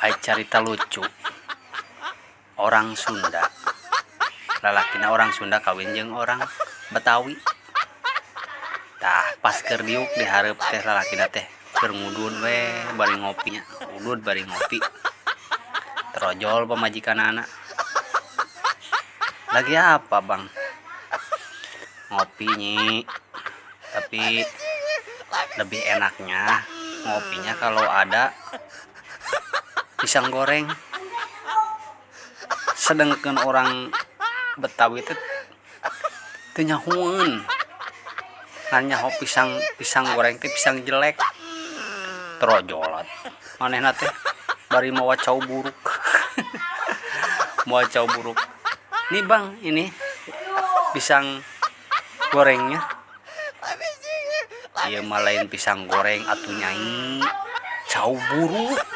Ai carita lucu orang Sunda, lalakina orang Sunda kawin jeung orang Betawi. Tah, pas keur diuk di hareup teh, lalakina teh keur ngudud we bari ngopi nya, udud bari ngopi. Terojol pamajikanana, "Lagi apa, Bang?" "Ngopi, Nyi, tapi lebih enaknya ngopinya kalau ada pisang goreng." Sedangkan orang Betawi teh teu nyahoeun, ngan nyaho pisang pisang goreng teh pisang jelek. Terojol manehna teh bari mawa cau buruk, mawa cau buruk. "Nih, Bang, ini pisang gorengnya." "Ieu mah lain pisang goreng atuh, Nyai, cau buruk."